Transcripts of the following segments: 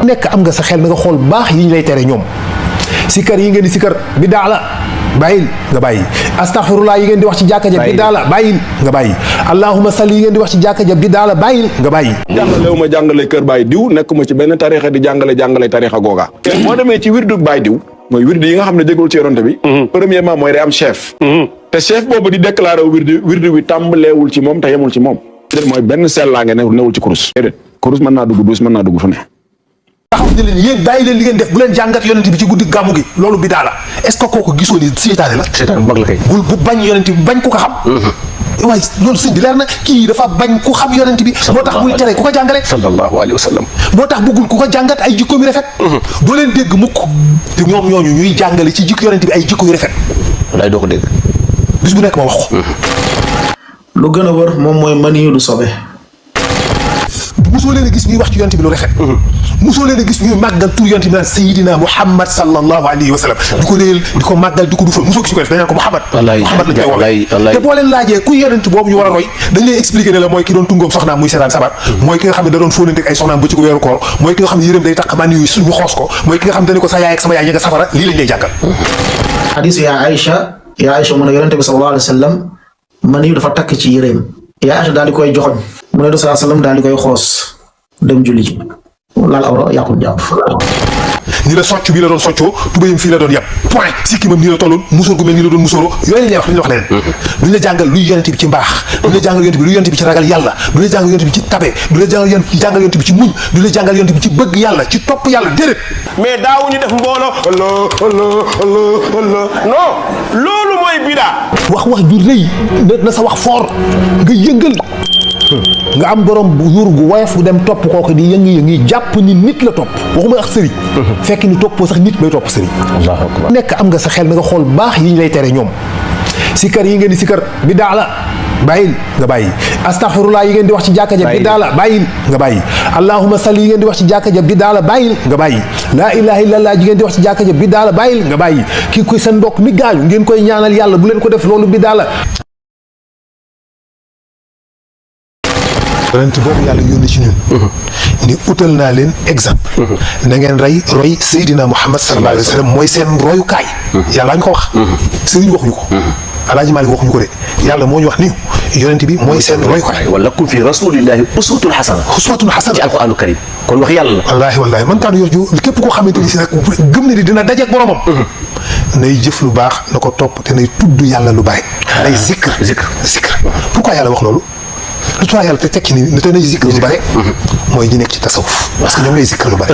nekk am nga sa xel na nga xool baax yi ñu lay tere ñoom sikar yi ngeen di sikar bidaa la bàyyil nga bàyyi astaghfirullah yi ngeen di wax ci jàkka ja bidaa la bàyyil nga bàyyi allahumma salli yi ngeen di wax ci jàkka ja bidaa la bàyyil nga bàyyi. jàngalewu ma jàngale kër Baay diw nekk ma ci benn tarixa di jàngale tarixa googa moo demee ci wirdu Baay diw mooy wirdu yi nga xam ne déggul ci yonante bi premièrement mooy day am chef te chef boobu di déclaré wirdu bi tàmbaleewul ci moom te yemul ci moom déedéet mooy benn sellaange newul ci kurus déedéet kurus mën naa dugg duus mën naa dugg fu ne taxaw ne leen yéen bàyyi leen li ngeen def bu leen jàngat yonent bi ci guddi gàmmu gi loolu bidaa la est-ce que kooku gisoo ni seytaane la seytaane bu mag la kay bu bañ yonent bi bañ ku ko xam waaye loolu sëñ bi leer na kii dafa bañ ku xam yonent bi moo tax muy tere ku ko jàngale sallallahu alayhi wa sallam moo tax bëggul ku ko jàngat ay jikko yu rafet doo leen dégg mukk te ñoom ñooñu ñuy jàngale ci jikko yonent bi ay jikko yu rafet lay doo ko dégg bis bu nekk ma wax ko lu gën a wër moom mooy mani yu du sobe musoo leen a gis ñuy wax ci yonent bi lu rafet musoo leen a gis ñuy màggal tur yonent bi naan Seydina Muhammad sallallahu alayhi wa sallam di ko réel di ko màggal di ko dufal musoo gis ñu ko def dañ naan ko Muhammad Muhammad lañ koy woowee te boo leen laajee ku yonent boobu ñu war a roy dañ lay expliquer ne la mooy ki doon tungoom soxnaam muy seetaan sabar mooy ki nga xam ne da doon fóonante ak ay soxnaam ba ci ko weeru koor mooy ki nga xam ne yërëm day tax man yu suñu xoos ko mooy ki nga xam ne dañu ko sa yaay ak sama yaay ñi nga safara lii lañ lay jàngal xadisu yaa Aïcha mu ne yonente bi sallallahu alayhi wa sallam mani yu dafa takk ci yéreem yaa Aïcha daal di koy joxoñ mu ne du sallallahu alayhi wa sallam daal di koy xoos dem julli ji laal awra yàqul jàpp ni la socc bii la doon soccoo tubéyam fii la doon yàpp point sikki moom nii la tolloon musóor gu mel nii la doon musóoroo yooyu la ñuy wax duñu la wax leneen duñu la jàngal luy yonent bi ci mbaax duñu la jàngal yonent bi luy yonent bi ci ragal yàlla duñu la jàngal yonent bi ci tabe duñu la jàngal yonent bi ci muñ duñu la jàngal yonent bi ci bëgg yàlla ci topp yàlla déedéet mais daawuñu def mbooloo Allah non loolu mooy bidaa wax ju rëy na sa wax fort nga yëngal nga am borom bu yur gu woyof gu dem topp kooku di yëngi jàpp ni nit la topp waxuma ak sëriñ fekk ni toppoo sax nit bay topp sëriñ allahu akbar nekk am nga sa xel na nga xool baax yi ñu lay tere ñoom sikar yi ngeen di sikar bidaa la bàyyil nga bàyyi astaghfirullah yi ngeen di wax ci jàkka ja bidaa la bàyyil nga bàyyi allahumma salli yi ngeen di wax ci jàkka ja bidaa la bàyyil nga bàyyi laa ilaha illallah ji ngeen di wax ci jàkka ja bidaa la bàyyil nga bàyyi kii koy seen mbokk mi gaañu ngeen koy ñaanal yàlla bu leen ko def loolu bidaa la yonent boobu yàlla yónni ci ñun ni utal naa leen exemple na ngeen roy Seydina Muhammad sallallahu alayhi wa sallam mooy seen royukaay yàlla ñu ko wax sëriñ waxuñu ko Alaaji Maalik waxuñu ko de yàlla moo ñu wax ni yonent bi mooy seen royukaay wa lakum fi rasulillahi uswatun hasana ci alquranu karim kon wax yàlla la wallaahi man kaan yor ju képp koo xamante ni si nag gëm ne di dina dajeek boromam nay jëf lu baax na ko topp te nay tudd yàlla lu bari nay zikr pourquoi yàlla wax loolu lu tax yàlla te tekki ni te nay zikr lu bare mooy ñi nekk ci tasawuf parce que ñoom lay zikr lu bare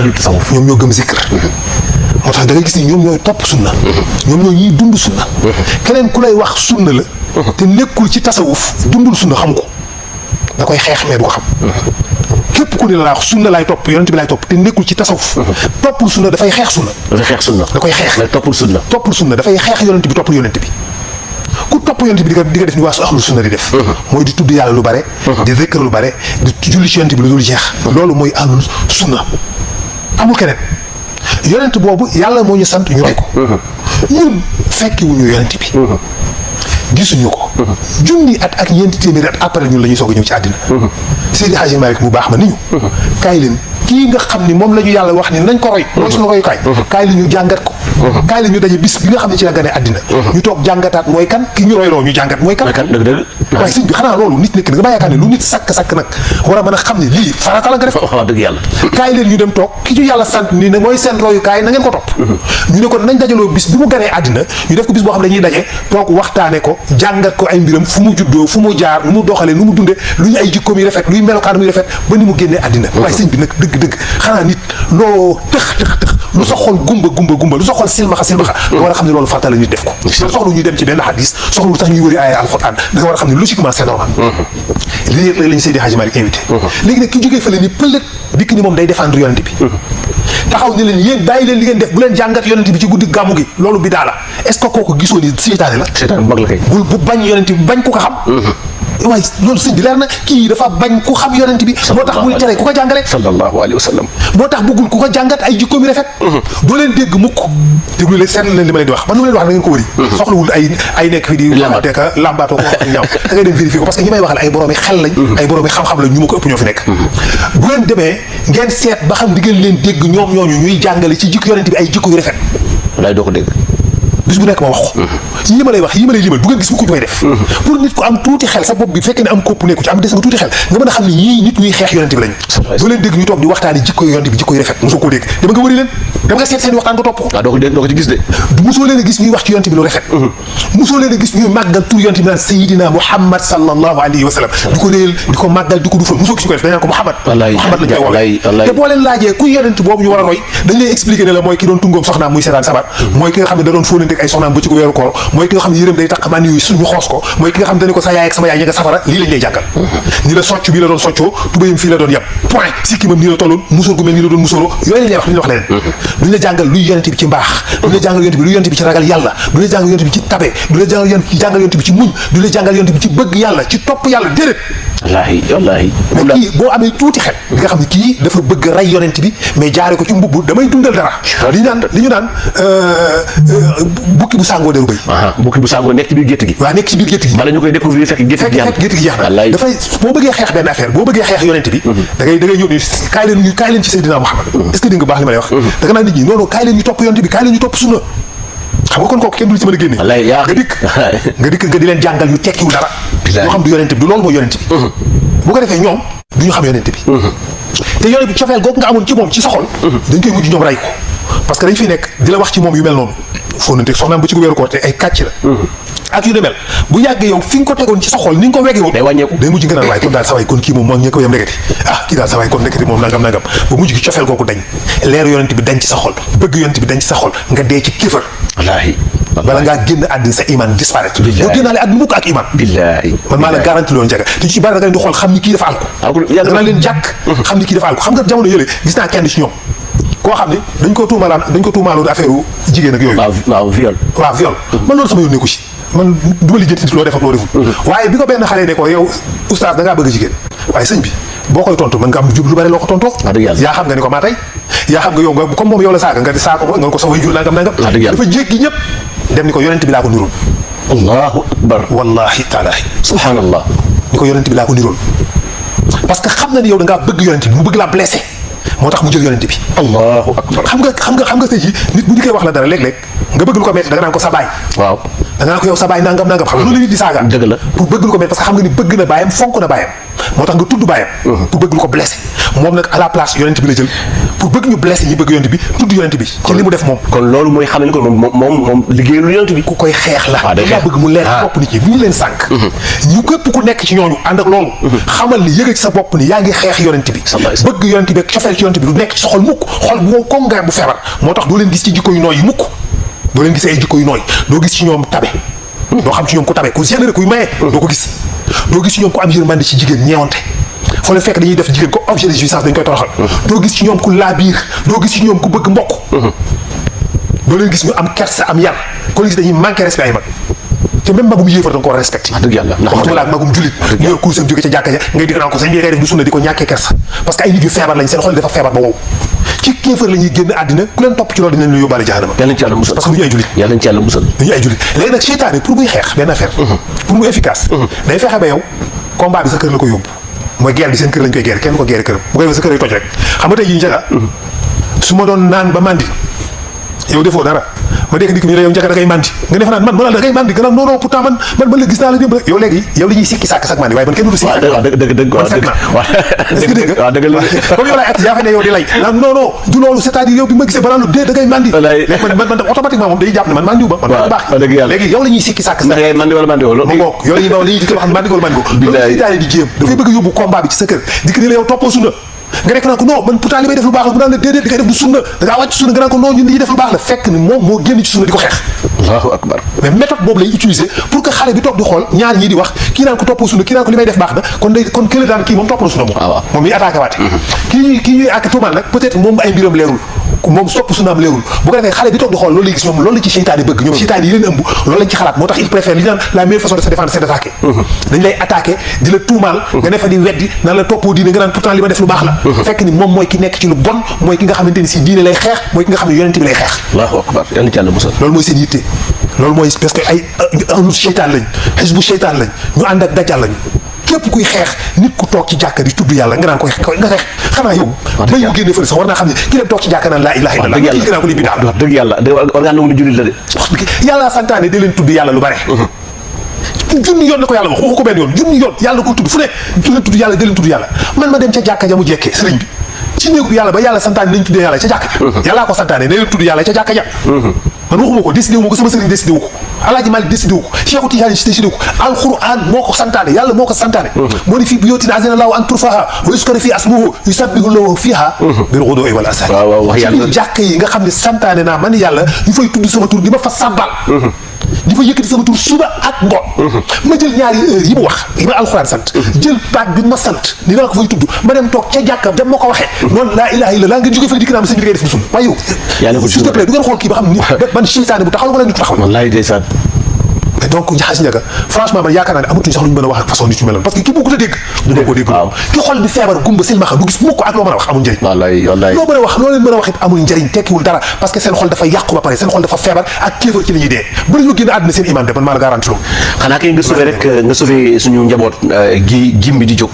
ñoom ñoo gëm zikr moo tax da ngay gis ni ñoom ñooy topp sunna ñoom ñoo ñuy dund sunna keneen ku lay wax sunna la te nekkul ci tasawuf dundul sunna xam ko da koy xeex mais du ko xam képp ku ne la wax sunna laay topp yonent bi laay topp te nekkul ci tasawuf toppul sunna dafay xeex sunna da koy xeex toppul sunna dafay xeex yonent bi toppul yonent bi ku topp yonent bi di nga def ni waa su ahlu sunna di def mooy di tudd yàlla lu bare di zikr lu bare di julli ci yonent bi lu dul jeex loolu mooy ahlu sunna amul keneen yonent boobu yàlla moo ñu sant ñu roy ko ñun fekki wuñu yonent bi gisuñu ko junni at ak ñeenti téeméeri at après ñun la ñuy soog a ñëw ci àddina Seydi Hadji Malick mu baax ma ni ñu kaay leen kii nga xam ni moom la ñu yàlla wax ni nañ ko roy mooy suñu royukaay kaay la ñu jàngat ko kaay la ñu daje bis bi nga xam ne ci la gane àddina ñu toog jàngataat mooy kan ki ñu royloo ñu jàngat mooy kan waaye sëñ bi xanaa loolu nit nekk nga bàyyi yaakaar ne lu nit sakk nag war a mën a xam ne lii farata la nga def wax dëgg yàlla kaay leen ñu dem toog ki ñu yàlla sant ni ne mooy seen royukaay na ngeen ko topp ñu ne ko nañ dajaloo bis bi mu ganee àddina ñu def ko bis boo xam ne dañuy daje toog waxtaane ko jàngat ko ay mbiram fu mu juddoo fu mu jaar nu mu doxalee nu mu dunde lu ñu ay jikkoom yi rafet luy melokaan muy rafet ba ni mu génnee àddina waaye sëñ bi nag dëgg-dëgg xanaa nit loo tëx lu sa xol gumba lu sa xol silmaxa nga war a xam ne loolu farata la nit def ko soxlu ñu dem ci benn xadis soxlu tax ñuy wëri aaya alxuraan da nga war a xam ne logiquement c'est normal lii la ñu Seydi Hadji Malick invité léegi nag ki jógee fële ni pëlët dikk ni moom day défendre yonent bi taxaw ni leen yéen bàyyi leen li ngeen def bu leen jàngat yonent bi ci guddi gàmmu gi loolu bidaa la est-ce que kooku gisoo ni seytaane la seytaane bu mag la kay bu bañ yonent bi bañ ku ko xam waaye loolu sëñ bi leer na kii dafa bañ ku xam yonent bi moo tax muy tere ku ko jàngale sallallahu alayhi wa sallam. moo tax bëggul ku ko jàngat ay jikkoom yu rafet doo leen dégg mukk déglu leen seetlu leen li ma leen di wax man lu ma leen wax na ngeen ko wëri soxlawul ay nekk fi di waxante ka lambaatoo ko wax ñaaw da ngay dem vérifier ko parce que ñi may waxal ay boroomi xel lañ ay boroomi xam-xam lañ ñu ma ko ëpp ñoo fi nekk bu leen demee ngeen seet ba xam di ngeen leen dégg ñoom ñooñu ñuy jàngale ci jikko yonent bi ay jikko yu rafet walaay doo ko dégg. bis bu nekk ma wax ko yii ma lay wax yii ma lay limal du ngeen gis mu ko ñu koy def pour nit ko am tuuti xel sa bopp bi fekkee ne am kopp nekku ci am des nga tuuti xel nga mën a xam ne ñii nit ñuy xeex yonent bi lañu doo leen dégg ñu toog di waxtaani jikko yonent bi jikko yu rafet mosoo koo dégg dama nga wëri leen dama nga seet seen waxtaan nga topp ko waaw doo ko dégg doo ko ci gis de. mosoo leen a gis ñuy wax ci yonent bi lu rafet mosoo leen a gis ñuy màggal tur yonent bi naan Seydina Muhammad sallallahu alayhi wa sallam di ko réel di ko màggal di ko dufal mosoo gis ñu ko def dañ naan ko Muhammad Muhammad lañ koy woowee te boo leen laajee kuy yonent boobu ñu war a roy dañ lay expliquer ne la mooy ki doon tungoom soxnaam muy seetaan sabar mooy ki nga xam ne da doon fóonante ay soxnaam ba ci ko weeru koor mooy ki nga xam ne yërëm day tax man yu suñu xoos ko mooy ki nga xam ne dañu ko sa yaay ak sama yaay ña nga safara lii lañ lay jàngal ni la socc bii la doon soccoo tubéyam fii la doon yem point sikkimam nii la tolloon musóor gu mel nii la doon musóoroo yooyu lañ lay wax duñu la wax leneen duñu la jàngal luy yonent bi ci mbaax duñu la jàngal yonent bi luy yonent bi ci ragal yàlla duñu la jàngal yonent bi ci tabe duñu la jàngal yonent bi ci muñ duñu la jàngal yonent bi ci bëgg yàlla ci topp yàlla déedéet wallaahi wallaahi. mais kii boo amee tuuti xel di nga xam ne kii dafa bëgg rey yonent bi mais jaare ko ci mbubb damay dundal dara li ñu naan bukki bu sàngoo deru bëy bukki bu sàngoo nekk ci biir gétt gi. waaw nekk ci biir gétt gi bala ñu koy découvrir fekk gétt gi jeex na wallaay. dafay boo bëggee xeex benn affaire boo bëggee xeex yonent bi da ngay ñëw ni kaay leen ci Seydina Muhammad est-ce que di nga baax li ma lay wax da nga naan nit ñi non non kaay leen ñu topp yonent bi kaay leen ñu topp sunna xam nga kon kooku kenn du ci mën a génne wallaay yaa nga dikk nga di leen jàngal yu tekkiwul dara yoo xam du yonent bi du loolu mooy yonent bi bu ko defee ñoom du ñu xam yonent bi te yonent bi cofeel googu nga amoon ci moom ci sa xol dañ koy mujj ñoom rey ko parce que dañ fiy nekk di la wax ci moom yu mel noonu fóonante soxnaam ba ci ko weeru koor te ay kàcc la ak yu demel bu yàggee yow fi nga ko tegoon ci sa xol ni nga ko wegee woon day wàññeeku day mujj nga naan waaye kon daal sa waay kon kii moom moo ñee ko yem ndeketi kii daal sa waay kon ndeketi moom nangam nangam ba mujj gi cofeel googu dañ leeru yonent bi dañ ci sa xol bëgg yonent bi dañ ci sa xol nga dee ci kéefër wallaahi. bala ngaa génn àddina sa iman disparaître yow génnaale àddina mukk ak iman billaahi man maa la garanti loolu njaga te ci bari da nga leen di xool xam ni kii dafa alko dana leen jàkk xam ni kii dafa alko xam nga jamono yële gis naa kenn ci ñoom koo xam ni dañ ko tuumaaloon affaire jigéen ak yooyu waaw viol man loolu sama yónnee ko ci man du ma lijjanti loo def ak loo deful waaye bi ko benn xale ne ko yow oustaz da ngaa bëgg jigéen waaye sëñ bi boo koy tontu mën nga am lu bari loo ko tontoo yaa xam nga ni ko maa tey yaa xam nga yow nga comme moom yow la saaga nga di saaga nga ko sa way jur nangam dafa jéggi ñëpp dem ni ko yonent bi laa ko niroon allahu akbar wallahi taalaahi subhanallah ni ko yonent bi laa ko niroon parce que xam na ni yow da ngaa bëgg yonent bi mu bëgg laa blessé moo tax mu jël yonent bi allahu akbar xam nga tey jii nit bu ñu koy wax la dara léeg-léeg nga bëgg lu ko metti da nga naan ko sa baay waaw da nga naan ko yow sa baay nangam xam nga loolu la nit di saaga dëgg la pour bëgg lu ko metti parce que xam nga ni bëgg na baayam fonk na baayam moo tax nga tudd baayam pour bëgg lu ko blessé moom nag à la place yonent bi la jël pour bëgg ñu blessé ñi bëgg yonent bi tudd yonent bi ci li mu def moom kon loolu mooy xam ne ko moom liggéeyul yonent bi ku koy xeex la daa bëgg mu leer bopp nit ñi bu ñu leen sànk ñu képp ku nekk ci ñooñu ànd ak loolu xamal ni yëgal ci sa bopp ni yaa ngi xeex yonent bi bëgg yonent bi ak cofeel ci yonent bi du nekk ci sa xol mukk xol bu comme nga bu feebar moo tax doo leen gis ci jikko yu nooy yi mukk doo leen gis ay jikko yu nooy doo gis ci ñoom tabe doo xam ci ñoom ku tabe ku généreux kuy maye doo ko gis doo gis ci ñoom ku am yërmande ci jigéen ñeewante foo leen fekk dañuy def jigéen ko objet de jouissance dañ koy toroxal doo gis ci ñoom ku laabiir doo gis ci ñoom ku bëgg mbokk doo leen gis ñu am kersa am yar ko leen gis dañuy manqué respect ay mag te même magum yéefar da nga ko war a respecté wax dëgg yàlla waxtu laa magum julit ñu yor kursam jóge ca jàkka ja ngay dikk naan ko sañ ngay def du sunna di ko ñàkkee kersa parce que ay nit yu feebar lañ seen xol dafa feebar ba wow ci kéefar la ñuy génn àddina ku leen topp ci loolu dinañ la yóbbaale jahanama yàlla ci yàlla musal parce que du ñu ay julit yàlla ci yàlla musal du ñu ay julit léegi nag seytaane pour muy xeex benn affaire pour mu efficace day fexe ba yow combat bi sa kër la ko yóbbu mooy guerre bi seen kër lañ koy guerre kenn ko guerre këram bu ko defee sa kër lay toj rek xam nga tey jii njaga su ma doon naan ba mandi yow defoo dara ma dégg nit ñi ne yow njaga da ngay mandi nga def naan man da ngay mandi nga naan non pourtant man la gis naa la démb yow léegi yow la ñuy sikki sàkk sax mandi waaye man kenn du sikki dëgg est-ce que dégg waaw dëgg la comme yow laay at yaa fa ne yow di lay naan non du loolu c'est-à-dire yow bi ma gisee ba naan dee da ngay mandi man automatiquement moom dañuy jàpp ne man mandiwu ba man baax léegi yow la ñuy sikki sàkk ndax ngay mandi wala mandi wala ma ngoog yow la ñuy ba li ñuy dikk wax mandi wala mandi ko loolu seytaane di jéem dafay bëgg yóbbu combat bi ci sa kër dikk ni la yow toppoo sunna nga nekk naan ko non man pourtant li may def lu baax la mu naan la déedéet li ngay def du sunna da ngaa wàcc sunna nga naan ko non ñun li ñuy def lu baax la fekk ni moom moo génn ci sunna di ko xeex allahu akbar mais méthode boobu lay utiliser pour que xale bi toog di xool ñaar ñii di wax kii naan ko toppoo sunna kii naan ko li may def baax na kon kële daan kii moom topp na sunna moom moom miy attaqué waate kii ñuy ak tuumaal nag peut-être moom ay mbiram leerul moom sopp sunnaam leerul bu ko defee xale bi toog di xool loolu lay gis ñoom loolu la ci seytaane bëgg ñoom seytaane yi leen ëmb loolu lañ ci xalaat moo tax il préfère li naan la meilleure façon de se défendre c'est d'attaquer dañ lay attaquer di la tuumaal nga ne fa di weddi naan la toppoo diine nga naan pourtant li ma def lu baax la fekk ni moom mooy ki nekk ci lu bon mooy ki nga xamante ni si diine lay xeex mooy ki nga xam ne yonent bi lay xeex Allahu akbar yàlla ci yàlla musal loolu mooy seen yitte loolu mooy parce que ay anu seytaan lañ xisbu seytaan lañ ñu ànd ak dajal lañ képp kuy xeex nit ku toog ci jàkka di tudd yàlla nga naan koy nga xeex xanaa yow bay yu génne fële sax war naa xam ne ki dem toog ci jàkka naan laa ilaha illallah kii nga naan ko li bidaa la dëgg yàlla war ngaa nangu ni jullit la de yàlla santaane da leen tudd yàlla lu bare junni yoon na ko yàlla waxu ko benn yoon junni yoon yàlla ko tudd fu ne da leen tudd yàlla da leen tudd yàlla man ma dem ca jàkka ja mu jekkee sëriñ bi ci néegu yàlla ba yàlla santaane nañ tuddee yàlla ca jàkka ja yàllaa ko santaane na leen tudd yàlla ca jàkka ja man waxuma ko décidé wu ma ko sama sëriñ décidé wu ko Alaaji Malik décidé wu ko Cheikhu Tijaani décidé wu ko alquran moo ko santaane yàlla moo ko santaane moo ni fii buyuutin azina Allaahu an turfa'a wa yuzkara fii ismuhu yusabbihu lahu fiihaa bil ghuduwwi wal asaal wax yàlla jàkka yi nga xam ne santaane naa man yàlla ñu fay tudd sama tur di ma fa sabbal di fa yëkkati sama tur suba ak ngoon ma jël ñaari heure yi mu wax yi ma alxuraan sant jël baat bi ma sant ni naa ko fay tudd ma dem toog ca jàkka dem ma ko waxee noonu laa ilaha illallah nga jóge fa dikk naa ma sëñ bi ngay def musul waaye yow s'il te plaît du ngeen xool kii ba xam ni man seytaane bu taxaw wala nit ku taxaw wallaay ndeysaan mais donc Jaxas Njaga franchement man yaakaar naa ne amatuñ sax lu ñu mën a wax ak façon nit yu mel noonu parce que ki bëggut a dégg du ma ko dégg ki xol bi feebar gumba silmaxa du gis mukk ak loo mën a wax amul njëriñ wallaay wallaay loo mën a wax loo leen mën a wax it amul njëriñ tekkiwul dara parce que seen xol dafa yàqu ba pare seen xol dafa feebar ak kéefar ci la ñuy dee ba ñu génn àdduna seen iman de man maa la garanti loolu xanaa kay nga sauvé rek nga sauvé suñu njaboot gi gim bi di jóg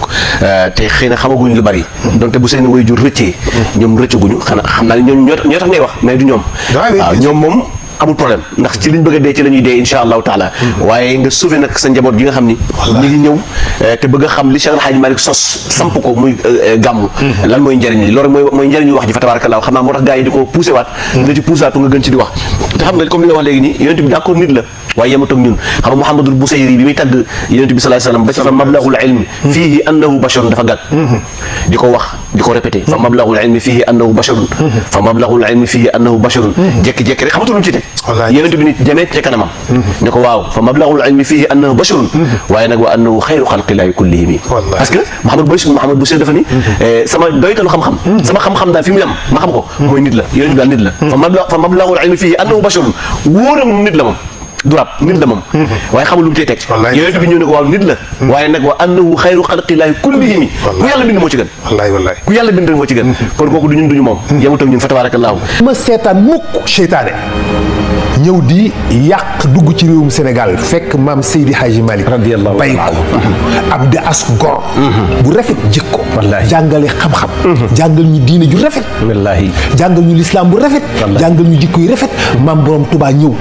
te xëy na xamaguñ lu bari donte bu seen waajur rëccee ñoom rëccaguñu xanaa xam naa ne ñoom ñoo tax ngay wax mais du ñoom waaw ñoom moom amul problème ndax ci liñ bëgg a dee ci la ñuy dee insha allahu taala waaye nga sauvé nag sa njaboot gi nga xam ni ñu ngi ñëw te bëgg a xam li Cheikh El Hadj Malick sos samp ko muy gàmmu lan mooy njëriñ li loolu mooy njëriñu wax ji fa tabarakallah xam naa moo tax gars yi di ko poussé waat nga ci poussé nga gën ci di wax te xam nga comme li nga wax léegi nii yonent bi d'accord nit la waaye yemut ak ñun xam nga Muhammadul Busayri bi muy tagg yonent bi sallallahu alayhi wasallam ba ci fa mablaghul ilmi fiihi annahu basharun dafa gàtt di ko wax di ko répété fa mablaghul ilmi fiihi annahu basharun fa mablaghul ilmi fiihi annahu basharun jékki-jékki rek xamatul lu ci teg yonent bi nit demee ca kanamam ne ko waaw fa mablaghul ilmi fiihi annahu basharun waaye nag wa annahu xayru xalqillaahi kullihim parce que Muhammad Busayri dafa ni sama doytalu xam-xam sama xam-xam daal fi mu yem ma xam ko mooy nit la yonent bi daal nit la fa mablaghul ilmi fiihi annahu basharun wóoram nit la moom du rab nit la moom waaye xamul lu mu cay teg yonent bi ñëw ne ko waaw nit la waaye nag wa annahu xayru xalqillaahi kullihim ku yàlla bind moo ci gën wallaay ku yàlla bind moo ci gën kon kooku du ñun duñu moom yemut ak ñun fa tabaarakallaahu ma seetaan mukk seytaane ñëw di yàq dugg ci réewum Sénégal fekk maam Seydi Hadji Malick radiyallahu bay ko ab de as gor bu rafet jikko jàngale xam-xam jàngal ñu diine ju rafet wallaahi jàngal ñu lislaam bu rafet jàngal ñu jikko yu rafet maam borom Tuubaa ñëw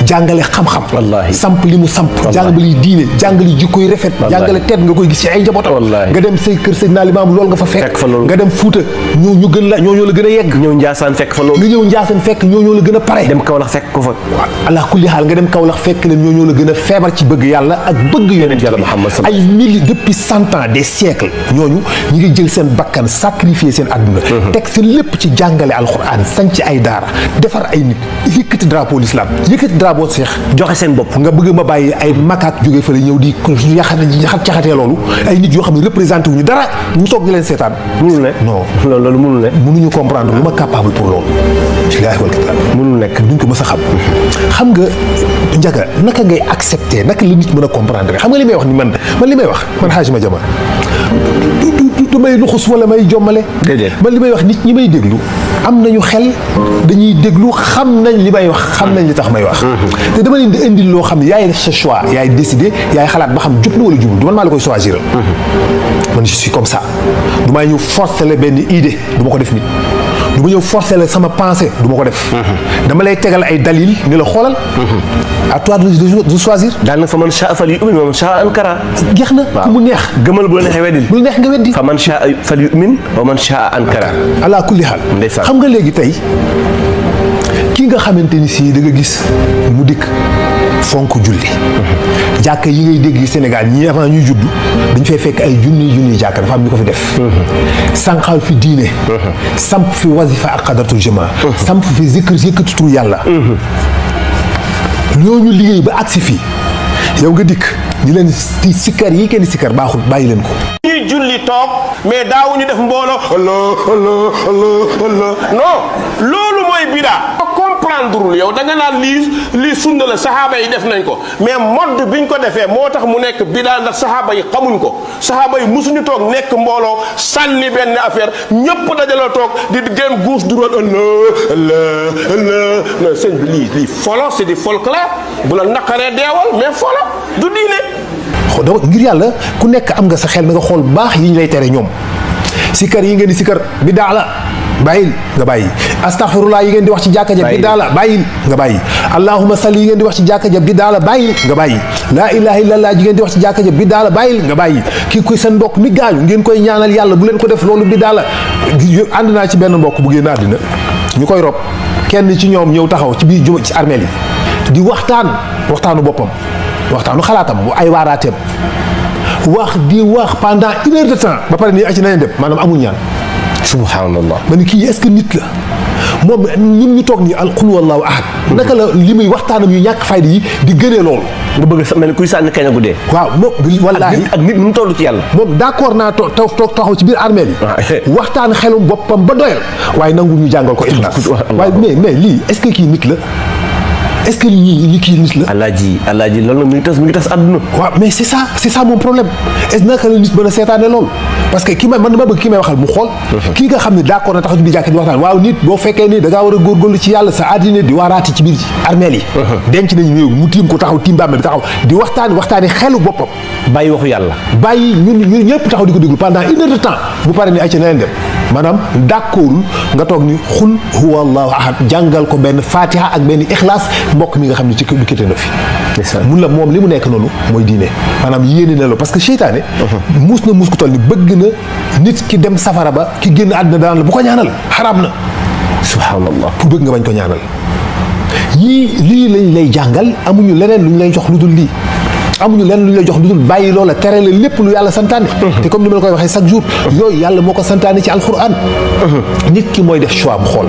jàngale xam-xam samp li mu samp jàngale diine jàngale jikko yu rafet jàngale teet nga koy gis ci ay njabootam nga dem say kër Seydina Limaamu loolu nga fa fekk nga dem Fuuta ñu gën la ñoo la gën a yegg ñëw Njaasaan fekk fa loolu nga ñëw Njaasaan fekk ñoo la gën a pare dem Kawlax fekk ko fa ala kulli xaal nga dem Kawlax fekk leen ñoo la gën a feebar ci bëgg yàlla ak bëgg yonent yàlla Muhammad ay milliers depuis 100 ans des siècles ñooñu ñu ngi jël seen bakkan sacrifier seen adduna teg seen lépp ci jàngale alxuraan sanc ay daara defar ay nit yëkkati drapeau l'islam yëkkati drapeau Cheikh joxe seen bopp nga bëgg ma bàyyi ay makaak jógee fële ñëw di caxatee loolu ay nit yoo xam ne représenté wuñu dara ñu toog di leen seetaan mënul ne non loolu mënul ne mënuñu comprendre lu ma capable pour loolu billaahi wal kitaab mënul nekk duñ ko mës a xam nga Njaga naka ngay accepter naka la nit mën a comprendre xam nga li may wax ni man li may wax man Hadji Madiama du may luxus wala may jommale man li may wax nit ñi may déglu am nañu xel dañuy déglu xam nañ li may wax xam nañ li tax may wax te dama leen di indil loo xam ne yaay def sa choix yaay décider yaay xalaat ba xam jub na wala jubul du man maa la koy choisir man je suis comme ça du may ñëw forcer la benn idée du ma ko def nit du ma ñëw forcer la sama pensée du ma ko def dama lay tegal ay dalil ni la xoolal à toi de choisir daal nag fa man shaa falyu'min wa man shaa ankara jeex na ku mu neex gëmal bu la neexee weddil bu la neex nga weddi fa man shaa falyu'min wa man shaa ankara ala kulli xaal xam nga léegi tey kii nga xamante ni si da nga gis mu dikk fonk julli jàkka yi ngay dégg Sénégal ñi avant ñuy judd dañ fay fekk ay junni jàkka dafa am ñu ko fi def sànqal fi diine samp fi wasifa ak xadaratul juma samp fi yëkkati tur yàlla ñooñu liggéey ba agsi fii yow nga dikk ñi leen sikkar yi kenn sikkar baaxul bàyyi leen ko julli toog mais daawuñu def mbooloo Allah non loolu mooy bidaa comprendre yow da nga naan lii sunna la saxaaba yi def nañ ko mais mode biñ ko defee moo tax mu nekk bidaa ndax saxaaba yi xamuñ ko saxaaba yi musuñu toog nekk mbooloo sànni benn affaire ñëpp dajaloo toog di gën gauche droite Allah non sëñ bi lii folo c'est du folklore bu la naqaree deewal mais folo du diine. donc ngir yàlla ku nekk am nga sa xel na nga xool baax yi ñu lay tere ñoom sikar yi ngeen di sikar bidaa la bàyyil nga bàyyi astaghfirullah yi ngeen di wax ci jàkka ja bidaa la bàyyil nga bàyyi allahumma salli yi ngeen di wax ci jàkka ja bidaa la bàyyil nga bàyyi laa ilaha illallah yi ngeen di wax ci jàkka ja bidaa la bàyyil nga bàyyi kii koy seen mbokk mi gaañu ngeen koy ñaanal yàlla bu leen ko def loolu bidaa la ànd naa ci benn mbokk bu génn àddina ñu koy rob kenn ci ñoom ñëw taxaw ci biir juma ci armeel yi di waxtaanu boppam waxtaanu xalaatam bu ay waaraateem di wax pendant 1 heure de temps ba pare nii ci nañ dem maanaam amul ñaan. subhanallah. ma ne kii est-ce que nit la moom ñun ñu toog nii al qul wallahu ahad. naka la li muy waxtaanam yu ñàkk fayda yi di gënee loolu. nga bëgg a mel ni kuy sànni kañ gu dee. waaw moom wallaahi ak nit mu toll ci yàlla. moom d'accord naa toog taxaw ci biir armée bi. waxtaan xelum boppam ba doyal. waaye nangu ñu jàngal ko ixlaas. waaye mais lii est-ce que kii nit la. est-ce que lii kii nit la. alaaji loolu nag mi ngi tas àdduna. waaw mais c'est ça mon problème est-ce que naka la nit mën a seetaane loolu parce que man dama bëgg ki may waxal mu xool. kii nga xam ne d'accord na taxaw ci biir jàkk di waxtaan waaw nit boo fekkee ni da ngaa war a góorgóorlu ci yàlla sa àddina di waaraati ci biir armeel yi. denc nañu néew mu tiim ko taxaw tiim bàmmeel bi taxaw di waxtaani xelu boppam. bàyyi waxu yàlla. bàyyi ñun ñëpp taxaw di ko déglu pendant 1 heure de temps bu pare ni ay ca na leen dem maanaam d'accordul nga toog ni xul huwa allahu ahad jàngal ko benn fatiha ak benn ixlaas mbokk mi nga xam ne ci du kite na fi mun la moom li mu nekk noonu mooy diine maanaam yéene na la parce que seytaane muus ku toll ni bëgg na nit ki dem safara ba ki génn àddina daan la bu ko ñaanal xaraam na subhanallah pour bëgg nga bañ ko ñaanal lii lañ lay jàngal amuñu leneen lu ñu lay jox lu dul lii amuñu lenn lu ñu lay jox lu dul bàyyi loola tere la lépp lu yàlla santaane te comme ni ma la koy waxee chaque jour yooyu yàlla moo ko santaane ci alquran nit ki mooy def choix bu xool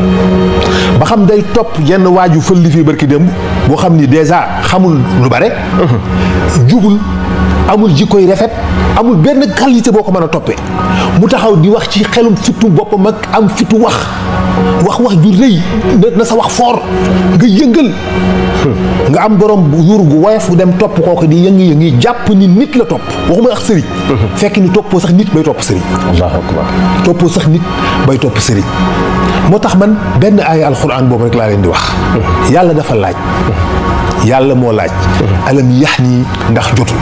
ba xam day topp yenn waaju fël li fii barki démb boo xam ni déjà xamul lu bare jubul amul jikkoy rafet amul benn qualité boo ko mën a toppee mu taxaw di wax ci xelum fitu boppam ak am fitu wax ju rëy na sa wax fort nga yëngal nga am borom yuur gu woyof dem topp kooku di yëngi jàpp ni nit la topp waxuma ak sëriñ fekk ni toppoo sax nit bay topp sëriñ allahu akbar toppoo sax nit bay topp sëriñ moo tax man benn aaya alquran boobu rek laa leen di wax yàlla dafa laaj yàlla moo laaj alam yax nii ndax jotul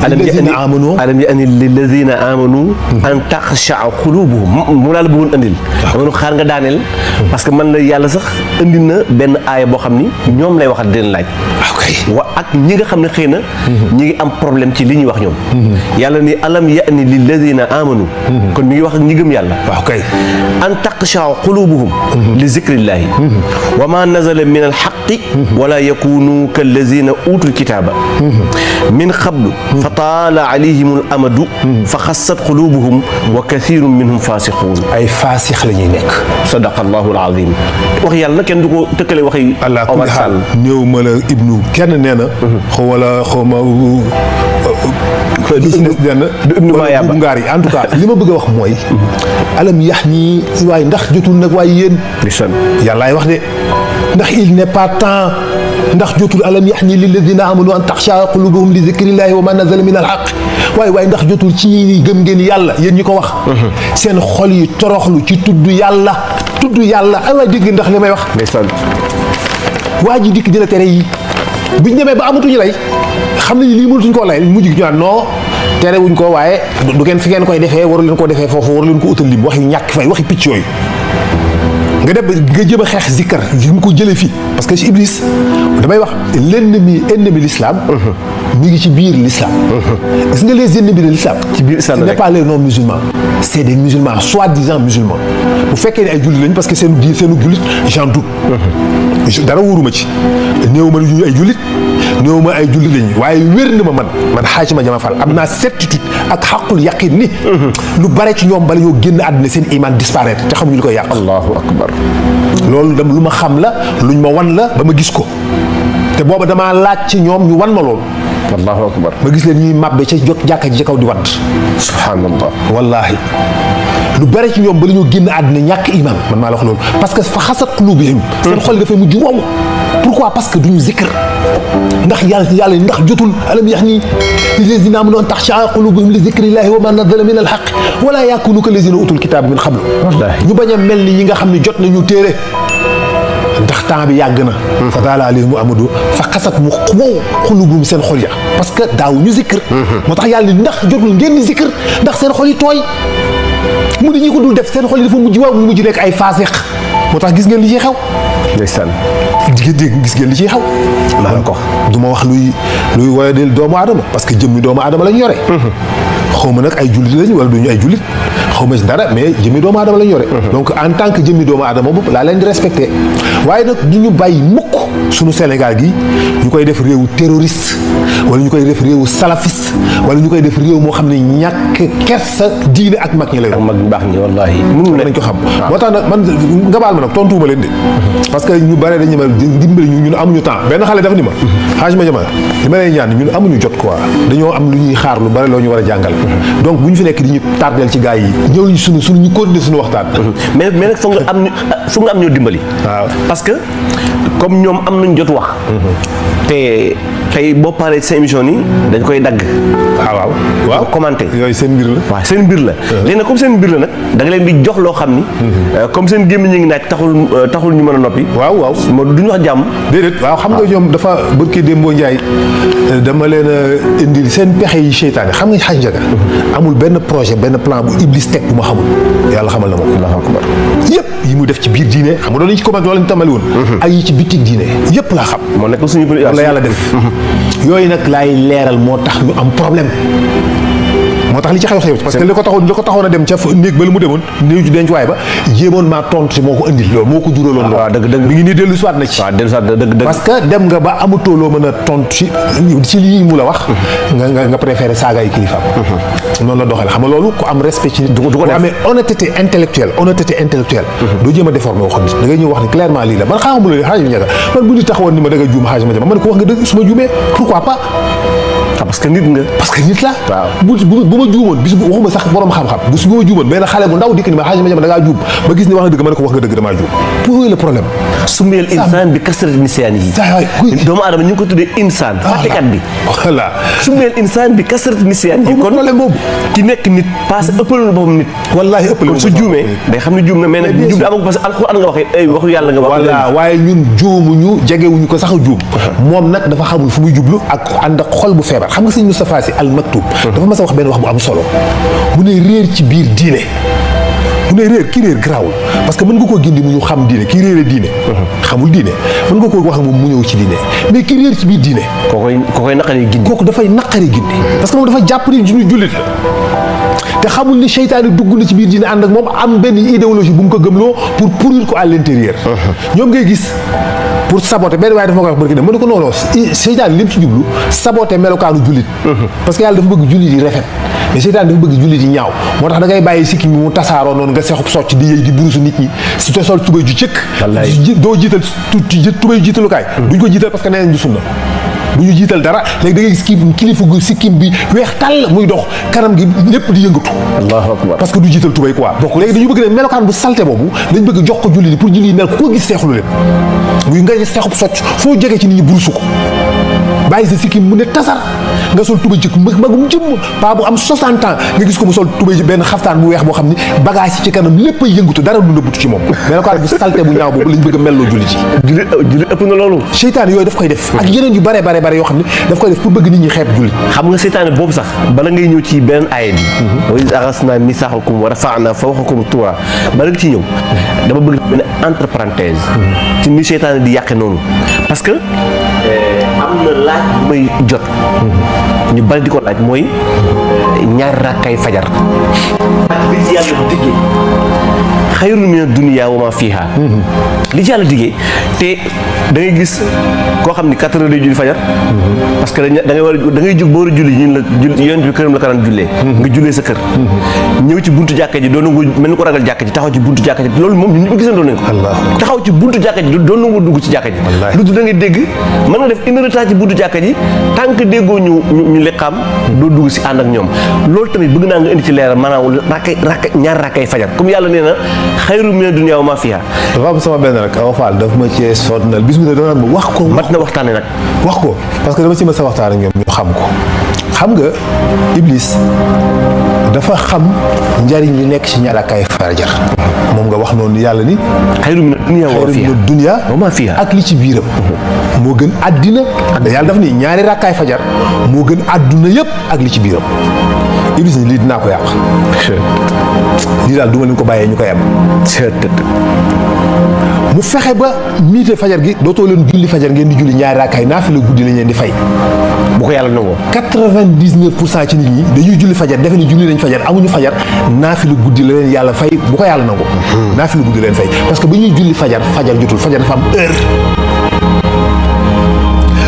alam ya'ni lilladhina amanu an takhsha'a qulubuhum mu laa la bëggoon andil dama xaar nga daaneel parce que man la yàlla sax indi na benn aaya boo xam ni ñoom lay waxat dina laaj ak ñi nga xam ne xëy na ñi ngi am problème ci li ñuy wax ñoom yàlla ni alam ya'ni lilladhina amanu kon mi ngi wax ak ñi gëm yàlla an takhsha'a qulubuhum li zikrillahi wa ma nazala min alhaqqi wala yakunu kalladhina utul kitaba min qablu fa taala alayhim al amadu fa xassat qulubuhum wa kathirun minhum fasiqun ay faasix la ñuy nekk sadaqa allahu al azim wax yàlla nag kenn du ko tëkkale waxi Omar Sall néew ma la ibnu kenn nee na xaw ma du ibnu Mayaba bu ngaar yi en tout cas li ma bëgg a wax mooy alam yax nii waaye ndax jotul nag waaye yéen yàllaay wax de ndax il n'est pas temps ndax jotul alam yaxni lilladina amanu an taxsha qulubuhum li zikrillahi wa ma nazala min alhaq waaye ndax jotul ci ñi gëm ngeen yàlla yéen ñi ko wax seen xol yi toroxlu ci tudd yàlla ay waay dégg ndax li may wax waa ji dikk dina tere yi buñ demee ba amatuñu lay xam nañu lii mënatuñ koo lay mujj gi ñu naan non tere wuñ ko waaye du ngeen fi ngeen koy defee waru leen ko defee foofu waru leen ko utal lim waxi ñàkk fay waxi picc yooyu nga dem nga jëm a xeex zikkar yi mu ko jëlee fii parce que Iblis damay wax ennemi l'islam mi ngi ci biir l'islam gis nga les ennemis de l'islam ci biir islam ce n'est pas les non musulmans c'est des musulmans soi-disant musulmans bu fekkee ne ay jullit lañu parce que seenu jullit j'en doute dara wóoruma ci néew ma ñu ay jullit néew ma ay jullit lañu waaye wér na ma man xaaj ma jama fal am naa certitude ak xaqul yaqin ni lu bare ci ñoom bala ñoo génn àdduna seen iman disparaître te xamuñu li koy yàq allahu akbar loolu dama lu ma xam la luñ ma wan la ba ma gis ko te booba damaa laaj ci ñoom ñu wan ma loolu allahu akbar. ma gis leen ñuy màbbe ca jàkka ji ca kaw di wadd. subhanallah. wallaahi lu bare ci ñoom ba la ñoo génn àddina ñàkk iman man maa la wax loolu parce que fa xasat qulubihim seen xol dafay mujj wow. pourquoi parce que duñu zikr ndax yàlla ndax jotul alam yaxni lillazina amanu an taxshaa qulubuhum li zikrillahi wa ma nazala min alxaq wala yakunu ka lazina utul kitaab min qablu ñu bañ a mel ni ñi nga xam ne jot nañu téere ndax temps bi yàgg na fa daala alayhim amadu fa xasat mu wow xulubuhum seen xol ya parce que daaw ñu zikr moo tax yàlla ndax jotul ngeen di zikr ndax seen xol yi tooy mu ne ñi ko dul def seen xol yi dafa mujj waaw mu mujj nekk ay faasiq moo tax gis ngeen li ciy xew. ndeysaan. gis ngeen li ciy xew. maa ko du ma wax luy woyadel doomu aadama parce que jëmmi doomu aadama lañ yore. xaw ma nag ay jullit lañ wala duñu ay jullit xaw ma si dara mais jëmmi doomu aadama lañ yore. donc en tant que jëmmi doomu aadama boobu laa leen di respecté waaye nag du ñu bàyyi mukk suñu Sénégal gi ñu koy def réewu terroriste wala ñu koy def réewu salafiste wala ñu koy def réew moo xam ne ñàkk kersa diine ak mag ñi lay. ak mag ñu baax ñi wallaahi. mënul nañ ko xam. moo tax nag man nga baal ma nag tontuwuma leen de. parce que ñu bare dañu ma dimbali ñun amuñu temps benn xale daf ni ma xaaj ma jama li ma lay ñaan ñun amuñu jot quoi dañoo am lu ñuy xaar lu bare loo ñu war a jàngal. donc bu ñu fi nekk di ñu tardeel ci gars yi ñëw ñu suñu ñu continuer suñu waxtaan. mais nag foog nga am ñoo dimbali. waaw parce que comme ñoom am nañ jot wax. te tey boo paree sa émission nii dañ koy dagg. waaw commenté yooyu seen mbir la. waaw seen mbir la. léegi nag comme seen mbir la nag da nga leen di jox loo xam ni. comme seen gémmiñ ñu ngi naaj taxul ñu mën a noppi. waaw duñu wax jàmm. déedéet waaw xam nga ñoom dafa bërki Dembo Ndiaye dama leen a indil seen pexe yi seytaane xam nga xaj njaga amul benn projet benn plan bu Iblis teg bu ma xamul yàlla xamal na ma yëpp yi mu def ci biir diine xam nga doon nañu ci commencé loolu lañu tamali woon ak yi ci bitik diine yëpp laa xam moo nekk suñu la yàlla def yooyu nag laay leeral moo tax ñu am problème moo tax li ci xew parce que li ko taxoon a dem ca néeg ba la mu demoon néew ci denc waay ba jéemoon maa tontu si moo ko indil loolu moo ko juraloon loolu. waaw dëgg mi ngi nii dellu siwaat na ci. waaw dellu siwaat dëgg parce que dem nga ba amatoo loo mën a tontu ci lii mu la wax. nga préféré saaga ay kilifaam. noonu la doxal xam nga loolu ku am respect ci. du ko def amee honnêteté intellectuelle. doo jéem a déformé waxoon nit da ngay ñëw wax ni clairement lii la man xaamuma la xaaj ñaga man bu ñu taxawoon ni ma da nga juum xaaj ma jama man ko wax nga dëgg su ma juumee pourquoi pas. parce que nit nga. parce que nit la. waaw bu ma juumoon bis bu waxuma sax borom xam-xam bu ma juumoon benn xale bu ndaw dikk ni ma xaaj ma jama da ngaa juum ba gis ni wax nga dëgg ma ne ko wax nga dëgg damaa juum pour le problème. sumbeel insaan bi kasrati nisyaan yi. doomu aadama ñu ngi ko tuddee insaan. fàttekat bi. voilà sumbeel insaan bi kasrati nisyaan yi. kon problème boobu. ki nekk nit passé ëppal na boppam nit. wallaahi ëppal kon su juumee day xam ne juum na mais nag juum da amul parce que alxuraan nga waxee ay waxu yàlla nga wax. voilà waaye ñun juumuñu jegewuñu ko sax a juum. moom nag dafa xamul fu muy jublu ak ànd ak xol bu feebar xam nga sëñ Moustapha Sy Al Maktoum dafa mas a wax benn wax bu am solo mu ne réer ci biir diine mu ne réer ki réer garaawul parce que mën nga koo gindi mu ñu xam diine ki réere diine xamul diine mën nga koo wax moom mu ñëw ci diine mais ki réer ci biir diine kookoy naqari gindi kooku dafay naqari gindi parce que moom dafa jàpp ni ñu jullit la te xamul ni seytaane dugg na ci biir diine ànd ak moom am benn idéologie bu mu ko gëmloo pour pourrir ko à l'intérieur ñoom ngay gis pour saboter benn waaye dafa ma koy wax barki dem mën na ko noonu seytaane li mu ci jublu saboter melokaanu jullit parce que yàlla dafa bëgg jullit yi rafet mais seytaane dafa bëgg jullit yi ñaaw moo tax da ngay bàyyi sikki mi mu tasaaroo noonu nga sexub socc di yëy di burusu nit ñi si te sol tubéy ju cëkk doo jiital tubéy jiitalukaay duñ ko jiital parce que nee nañ du sunna bu ñu jiital dara léegi da ngay gis kii kilifa gu sikkim bi weex tàll muy dox kanam gi lépp di yëngatu. Allahu akbar parce que du jiital tubéy quoi. donc léegi dañu bëgg ne melokaan bu salte boobu lañ bëgg jox ko julli yi pour julli yi mel ko gis seexlu leen muy nga seexub socc foo jege ci nit ñi burusu ko bàyyi sa sikkim mu ne tasar nga sol tubéy ci magum jëmm paa bu am 60 ans nga gis ko mu sol tubéy ci benn xaftaan bu weex boo xam ni bagage yi ci kanam lépp ay yëngatu dara du nëbbutu ci moom melokaan bu salte bu ñaaw boobu lañ bëgg a melloo julli ci julli ëpp na loolu seytaane yooyu daf koy def ak yeneen yu bare yoo xam ne daf koy def pour bëgg nit ñi xeeb julli xam nga seytaane boobu sax bala ngay ñëw ci beneen aaya bi wa iz axadnaa miisaaxakum wa rafa'naa fawqakum tuura bala nga ciy ñëw dama bëgg benn entre parenthèse ci ni seytaane di yàqe noonu parce que am na laaj bu may jot ñu bari di ko laaj mooy ñaari rakkay fajar ak li ci yàlla diggee xayrun mina dunya wa ma fiha li ci yàlla diggee te da ngay gis koo xam ni 4 heures day julli fajar parce que da ngay jóg boo war a julli ñun la yonent bi këram la ko daan jullee nga jullee sa kër ñëw ci buntu jàkka ji doon nangu mel ni ko ragal jàkka ji taxaw ci buntu jàkka ji loolu moom ñun ñëpp gisandoo nañ ko taxaw ci buntu jàkka ji doon nangu dugg ci jàkka ji lu da ngay dégg mën nga def une heure de temps ci buntu jàkka ji tant que déggoo ñu liqaam doo dugg si ànd ak ñoom loolu tamit bëgg naa nga indi ci leeral maanaam ñaar rakkay fajar comme yàlla nee na xayru mina dunya wa ma fiha dafa am sama benn rek awa Fall daf ma cee sonnal bis mu ne doon ma wax ko mat na waxtaane nag wax ko parce que dama ci mës a waxtaan ak ñoom ñu xam ko xam nga Iblis dafa xam njariñ li nekk ci ñaar rakkay fajar moom nga wax noonu yàlla ni xayru mina dunya wa ma fiha ak li ci biiram moo gën àddina yàlla daf ni ñaari rakkaay fajar moo gën àdduna yëpp ak li ci biiram Iblis ni lii dinaa ko yàq lii daal duma leen ko bàyyee ñu koy am mu fexe ba miite fajar gi dootoo leen julli fajar ngeen di julli ñaari raakaay naafila guddi lañ leen di fay bu ko yàlla nangoo 99% ci nit ñi dañuy julli fajar defe ni julli nañ fajar amuñu fajar naafila guddi la leen yàlla fay bu ko yàlla nangoo naafila guddi la leen fay parce que ba ñuy julli fajar jotul fajar dafa am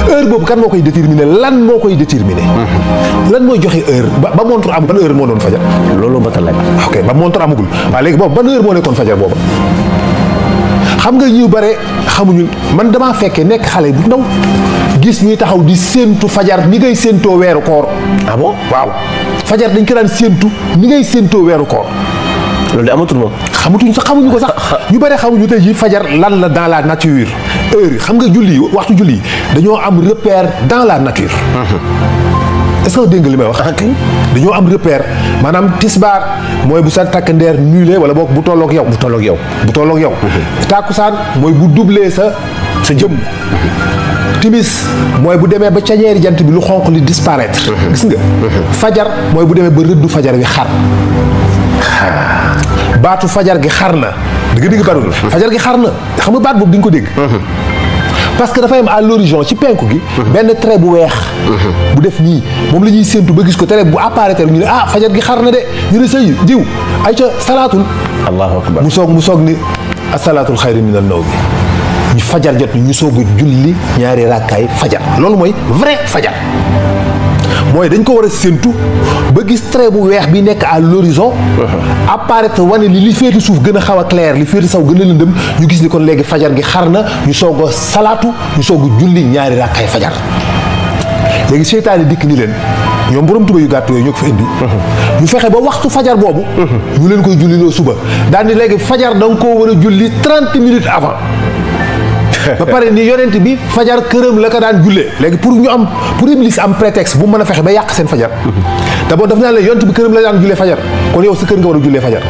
heure boobu kan moo koy déterminer lan moo koy déterminer lan mooy joxe heure ba montre am ban heure moo doon fajar loolu ba la ok ba montre amagul waaw léegi boobu ban heure moo nekkoon fajar booba xam nga ñu bare xamuñu man damaa fekkee nekk xale bu ndaw gis ñuy taxaw di séentu fajar ni ngay séentoo weeru koor ah bon waaw fajar dañ ko daan séentu ni ngay séentoo weeru koor loolu de amatul moom xamuñu ko sax ñu bare xamuñu tey ji fajar lan la dans la nature heure xam nga julli waxtu julli dañoo am repère dans la nature est-ce que dégg nga li may wax dañoo am repère maanaam tisbaar mooy bu sa takk ndeer nulé wala boog bu tolloog yow tàkkusaan mooy bu doublé sa jëm timis mooy bu demee ba cañeeri jant bi lu xonq li disparaître gis nga fajar mooy bu demee ba rëddu fajar wi xar baatu fajar gi xar na da nga dégg baatu fajar gi xar na xam nga baat boobu di nga ko dégg parce que dafay am à l'horizon ci penku gi benn trait bu weex bu def nii moom la ñuy séentu ba gis ko trait bu apparaître ñu ne fajar gi xar na de ñu ne sëy diw ay ca salaatul allahu akbar mu soog ni asalaatul xayri min an-nawm bi ñu fajar jot ñu soog a julli ñaari rakkaay fajar loolu mooy vrai fajar mooy dañ ko war a séentu ba gis trait bu weex bi nekk à l'horizon apparaître wane li féeti suuf gën a xaw a clair li féeti saw gën a lëndëm ñu gis ni kon léegi fajar gi xar na ñu soog a salaatu ñu soog a julli ñaari rakkaay fajar léegi seytaane dikk ni leen ñoom borom tuba yu gàtt yooyu ñoo ko fa indi ñu fexe ba waxtu fajar boobu ñu leen koy julliloo suba daal ni léegi fajar da nga koo war a julli 30 minutes avant ba pare ni yonent bi fajar këram la ko daan jullee léegi pour Iblis am prétexte bu mën a fexe ba yàq seen fajar d'abord daf naa la yonent bi këram la daan jullee fajar kon yow sa kër nga war a jullee fajar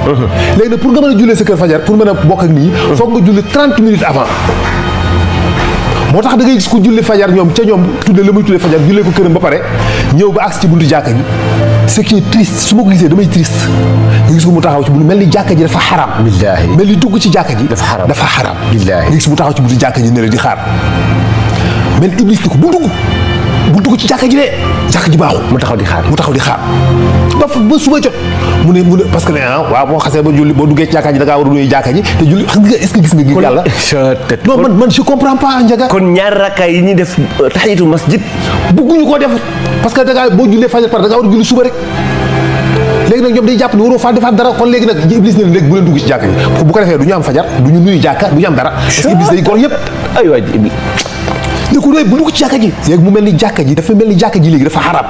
léegi nag pour nga mën a jullee sa kër fajar pour mën a bokk ak nit ñi foog nga julli 30 minutes avant moo tax da ngay gis ku julli fajar ñoom tudde la muy tudde fajar jullee ko këram ba pare ñëw ba agsi ci buntu jàkka ji ce qui est triste su ma ko gisee damay triste nga gis ko mu taxaw ci buntu mel ni jàkka ji dafa xaram billaahi mel ni dugg ci jàkka ji dafa xaram billaahi nga gis mu taxaw ci buntu jàkka ji ne la di xaar mel Iblis ni ko bu dugg ci jàkka ji de jàkka ji baaxul mu taxaw di xaar ba suba jot mu ne parce que waaw boo xasee ba julli boo duggee ci jàkka ji da ngaa war a nuyu jàkka ji te julli xam nga est-ce que gis nga gi yàlla non man je comprends pas Ndiaga kon ñaari rakkaay yi ñuy def tahiyatul masjid bëgguñu koo def parce que da ngaa boo jullee fajar par da ngaa war a julli suba rek léegi nag ñoom day jàpp ni waroo faa defaat dara kon léegi nag Iblis ne léegi bu leen dugg ci jàkka ji bu ko defee du ñu am fajar du ñu nuyu jàkka du ñu am dara parce que Iblis day gor yëpp ay waay Iblis ne ko bu dugg ci jàkka ji léegi mu mel ni jàkka ji dafa mel ni jàkka ji léegi dafa xaraam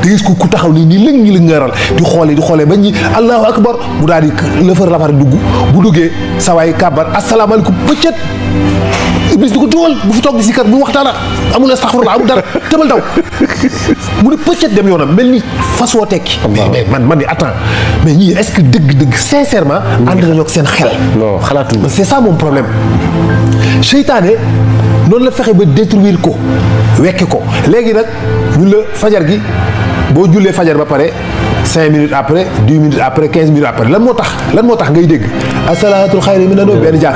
da gis ku taxaw nii lëng ñi la ngaaral di xoolee ba ñi allahu akbar mu daal di lëfër lafar dugg bu duggee sawaay kàbbar asalaamaaleykum pëccët Iblis di ko duwal bu fi toog di si kat bu waxtaana amul astaxfirullah amul dara tëbal daw mu ne pëccët dem yoonam mel ni fas woo tekki mais man ni attends mais ñii est-ce que dëgg sincèrement ànd nañoo ak seen xel non xalaatuñu c'est ça mon problème seytaane noonu la fexe ba détruire ko wekke ko léegi nag ñun la fajar gi boo jullee fajar ba pare 5 minutes après 10 minutes après 15 minutes après lan moo tax ngay dégg asalaatul xayri mina nawm benn jàkk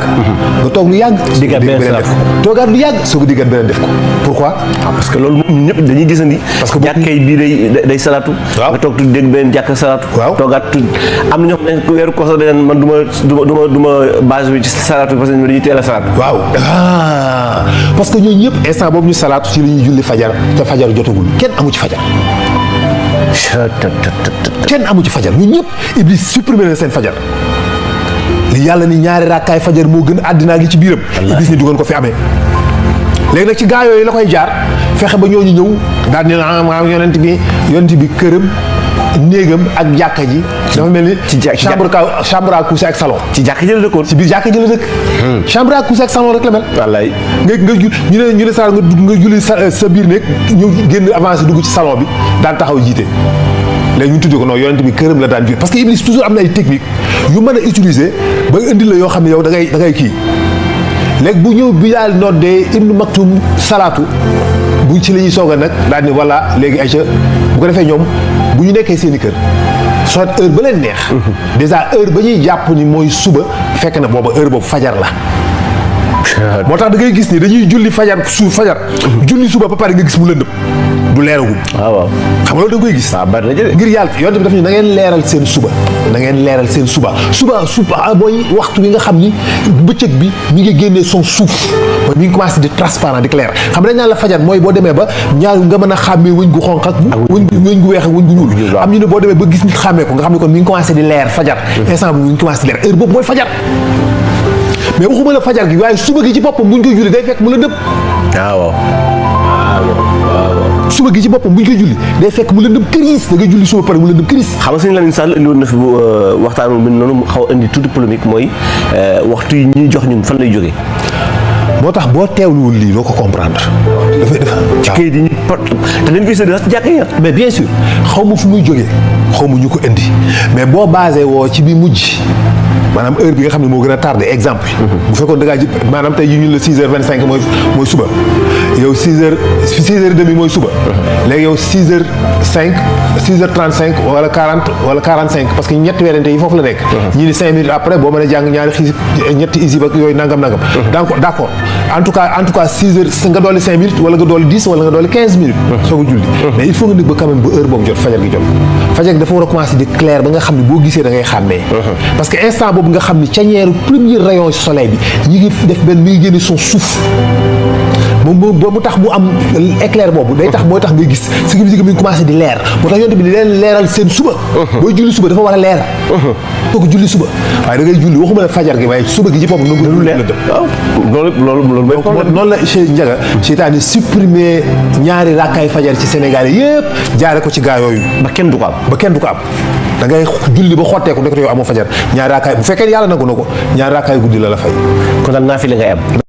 nga toog lu yàgg diggaat beneen def ko toogaat lu yàgg soo ko diggaat beneen def ko pourquoi parce que loolu moom ñëpp dañuy gisandi parce que jàkkay bii day salaatu nga toog tuuti dégg beneen jàkk salaatu toogaat tuuti am na ñoo xam ne weeru koor dañ man du ma base bi ci salaatu parce que dañuy teel a salaatu waaw parce que ñooñu ñëpp instant boobu ñu salaatu ci la ñuy julli fajar te fajar jotagul kenn amu ci fajar ñun ñëpp Iblis supprimé na seen fajar li yàlla ni ñaari rakkaay fajar moo gën àddina gi ci biiram Iblis ni du ngeen ko fi amee léegi nag ci gaa yooyu la koy jaar fexe ba ñooñu ñëw daal ne yonent bi këram néegam ak jàkka ji dafa mel ni ci chambre à coucher ak salon ci jàkka ji la dëkkoon ci biir jàkka ji la dëkk chambre à coucher ak salon rek la mel wallaay ñu ne sa nga julli sa biir néeg ñëw génn avancé dugg ci salon bi daan taxaw jiite léegi ñu tuddee ko non yonent bi këram la daan jur parce que Iblis toujours am na ay technique yu mën a utiliser ba indi la yoo xam ne yow da ngay kii léegi bu ñëw Bilaal noddee Ibnu Maktum salaatu bu ci la ñuy soog a nag daal ni voilà léegi ayca bu ko defee ñoom bu ñu nekkee seen i kër soit heure ba leen neex déjà heure ba ñuy jàpp ni mooy suba fekk na booba heure boobu fajar la moo tax da ngay gis ni dañuy julli fajar julli suba ba pare nga gis mu lëndëm du leeragul waaw xam nga loolu da nga koy gis bari na jëlee ngir yàlla yonent bi daf ni na ngeen leeral seen suba mooy waxtu bi nga xam ni bëccëg bi mi ngi génnee son suuf mooy mi ngi commencé di transparent di clair xam nga dañ naan la fajar mooy boo demee ba ñaar nga mën a xàmmee wëñ gu xonq ak wëñ gu weex ak wëñ gu ñuul am ñu ne boo demee ba gis nit xàmmee ko nga xam ne kon mi ngi commencé di leer fajar instant bi mi ngi commencé di leer heure boobu mooy fajar mais waxuma la fajar gi waaye suba gi ci boppam buñ koy julli day fekk mu la dëpp suba gi ci boppam bu ñu koy julli day fekk mu lëndëm këriis da ngay julli suba pare mu lëndëm këriis xam nga sëñ Lamine Sall indi woon na fi waxtaanu bi noonu mu xaw a indi tuuti polémique mooy waxtu yi ñuy jox ñun fan lay jógee moo tax boo teewluwul lii doo ko comprendre dafay def ci kayit yi ñu te dañ koy séddale ci jàkka yi mais bien sûr xaw ma fu muy jógee xaw ma ñu ko indi mais boo basé woo ci bi mujj maanaam heure bi nga xam ne moo gën a tardé exemple bu fekkoon da ngaa ji maanaam tey yi ñun la 6h25 mooy suba yow 6h30 mooy suba léegi yow 6h05 6h35 wala 40 wala 45 parce que ñetti weerante yi foofu la nekk ñii ni 5 minutes après boo mënee jàng ñaari ñetti isib ak yooyu nangam donc d'accord en tout cas 6h nga dolli 5 minutes wala nga dolli 10 wala nga dolli 15 minutes soo ko julli mais il faut nga nekk ba quand même ba heure boobu jot fajar gi dafa war a commencer di clair ba nga xam ne boo gisee da ngay xàmmee parce que instant boobu nga xam ne cañeeru premier rayon soleil bi ñi ngi def benn mi ngi génne son suuf moom mu tax mu am éclair boobu day tax mooy tax ngay gis ce qui veut dire que mi ngi commencé di leer moo tax yonte bi di leen leeral seen suba booy julli suba dafa war a leer soo ko julli suba waaye da ngay julli waxuma la fajar gi waaye suba gi ci boppam nangu lu leer loolu noonu la Cheikh Ndiaga seytaane supprimer ñaari rakkaay fajar ci Sénégal yëpp jaare ko ci gaa yooyu ba kenn du ko am da ngay julli ba xotteeku nekk yow amoo fajar ñaari rakkaay bu fekkee yàlla nangu na ko ñaari rakkaay guddi la fay kon nag naa fi li ngay am